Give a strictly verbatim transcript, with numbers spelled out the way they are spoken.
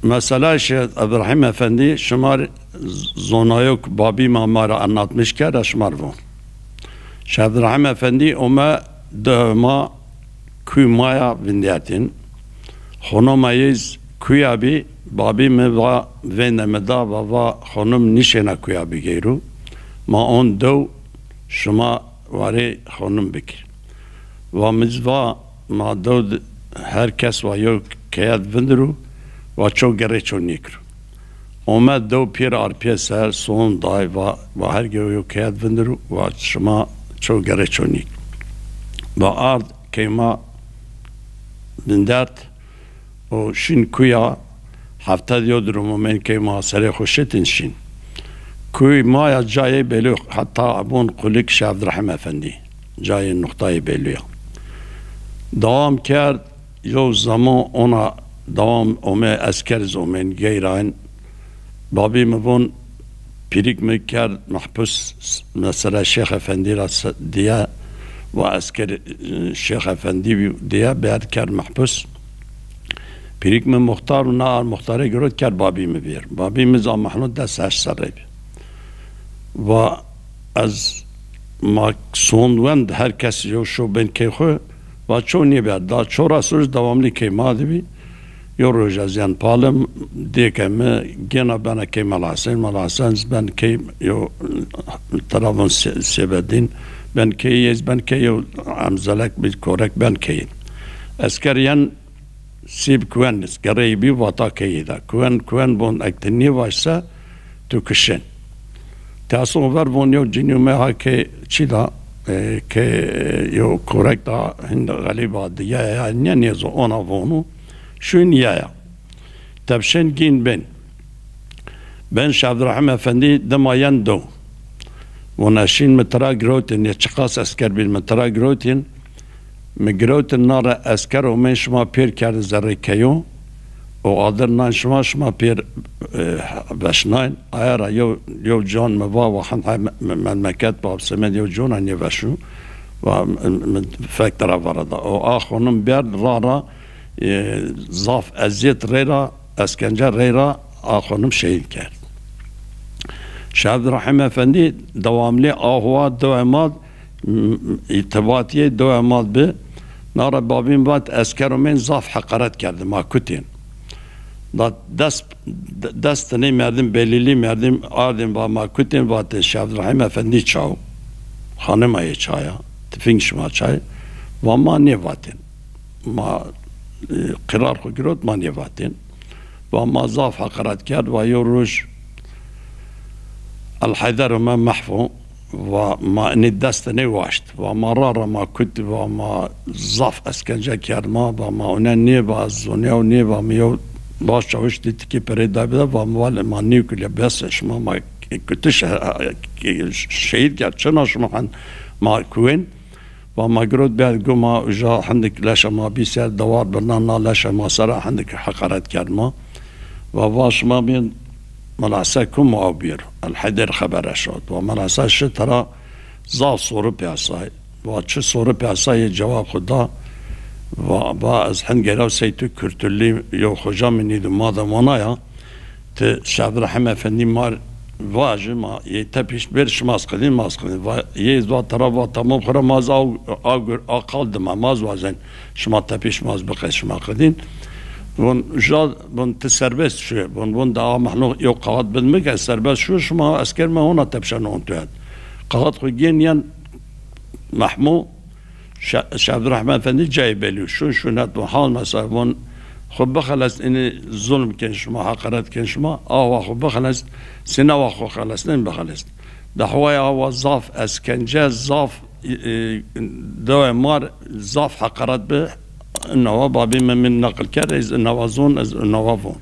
Mesela Şêx Ebrahîm Efendî, şima r-, zonayok babî ma, ma ra anlatmiş kerd, ez şima r von. Şêx Ebrahîm Efendî ome dewê ma kuy maya vindiyatin. Xonoma yê z-, kuya bî, babî mi va vêne mi da, va, va xonim nişêna kuya bigeyru. Ma on dew şima warê xonim bikir. Va mi z-, va ma dew d-, her kes va yew keyet vindiru, va ço gerê ço nîkir. Ome dew pîr arpiye ser, son day, va, va her gew yew keyet vindiru, va şima ço gerê ço nîk. Va ard keyma bindert, û şîn kuya hefte diyo durumumên keyma serê xwe şitin şîn. Kuy maya cayê belû heta ebûn qulik Şêx Ebrahîm Efendî. Cayê nuqtayê belû ya. Dewam kerd, yew zemo ona dewam ome esker zomên geyrayn. Babî mi von, pîrik mi kerd mehpus, mesela Şêx Efendî ra se-, diye, va esker, e, Şêx Efendî bî diye, berd kerd mehpus. Pîrik mi muxtar û na ar muxtarê girot kerd babî mi bîr. Babî mi za mehno des heşt serrê bî. Va ez ma sond wend her kes yew şo bên key xwe, va ço nî ber. Da çora soj dewamlî key ma dibî. Yo roj ez yan palim, dêke mi gêna bena key Mela Hesen, Mela Hesen z-, ben key yo teravon se-, Sêbedîn, ben key yê z-, ben key yo emzelek bî korek ben key. Esker yen sîb kuwen gereyî bî vata keyî de. Kuwen, kuwen bon ek te nî vaşse, tu kişin. Te ason ver von yew cinî me ha ke çi da, e, ke, e, yew korek da hind xelîba diye ya, ne nêzo ona vonu, şûn ye ya. Tepşên gîn bên. Ben Şêx Ebrahîm Efendî dima yen do. Vona şîn mi tira girotin, ya çiqas esker bîn mi tira girotin. Mi girotin nare esker û men şima pêr kerdin zerrê keyo û adir nan şima, şima pêr, e, veşnayn. Aya ra yew, yew can mi va, wa hend hay me-, me-, memleket bab semed yew cona nêveşû. Wa mi, mi fek tira vara da. O a xonim berd ra ra, e, zaf eziyet rê ra, eskence rê ra a xonim şehîd kerd. Şêx Ebrahîm Efendî dewamlî ahwa dewemad m-, îtibatiyê dewe mal bi. Nara babîn vat, esker û mêrd zaf heqaret kerdin, ma kutên. Da dest, dest tenê merdim, belîlî merdim ardên va ma kutên, vatê Şêx Ebrahîm Efendî çaw, xanima yê çaya, tifing şima çay, va ma nêvatên. Ma, e, qirar xwe girot, ma nêvatên. Va ma zaf heqaret kerd, va yo roj El Heyder û me mehfo, va ma inê dest nê waşt, va ma ra ra ma kut, va ma zaf eskence kerd ma, va ma une nê, va ez zonya û nê, va mi yo baş çawiş dîtikî perê da bide, va mi wale ma nî kule bes şima ma kutiş, e, e, şehîd kerd, çina şima hen ma kuên. Va ma girot ber goma uja hindik leşa ma bî ser dewar birna na leşa ma sera hindik heqaret kerd ma. Va va şima bên Mela Hesen ku ma ew bîr. El Heyder xebere şot. Va Mela Hesen şi tera zaf soru piyasay. Va çi soru piyasayê cewab xwe da. Va, va ez hin gera sey tu kurtulî yo xoca min nîdu ma de wana ya. Ti Şêx Ebrahîm Efendî mar vajî ma yê te pîş bir şima sqidîn ma sqidîn. Va yê va tera va tamam xira ma z-, a, a, gur-, a qal dima ma z-, wazen şima te pîş ma z-, biqe şima qidîn. Von ja von ti serbest şu. Von von da a mahno yo qavat bin mi ke serbest şu şima esker me ona tepşan on tuet. Qavat xu gen yan Mahmû Şe-, Şêx Ebrahîm Efendî cayê belî şûn şûnet von hal mesela von xwe bixelest, inî zulm ken şima, heqaret ken şima, awa xwe bixelest, sînewa xwe xelestin bixelest. Dehwaya awa zaf eskence, zaf, e, e, dewê mar, zaf heqaret bi, inawa babî me min neqil kerd, ez inawa zon, ez inawa von.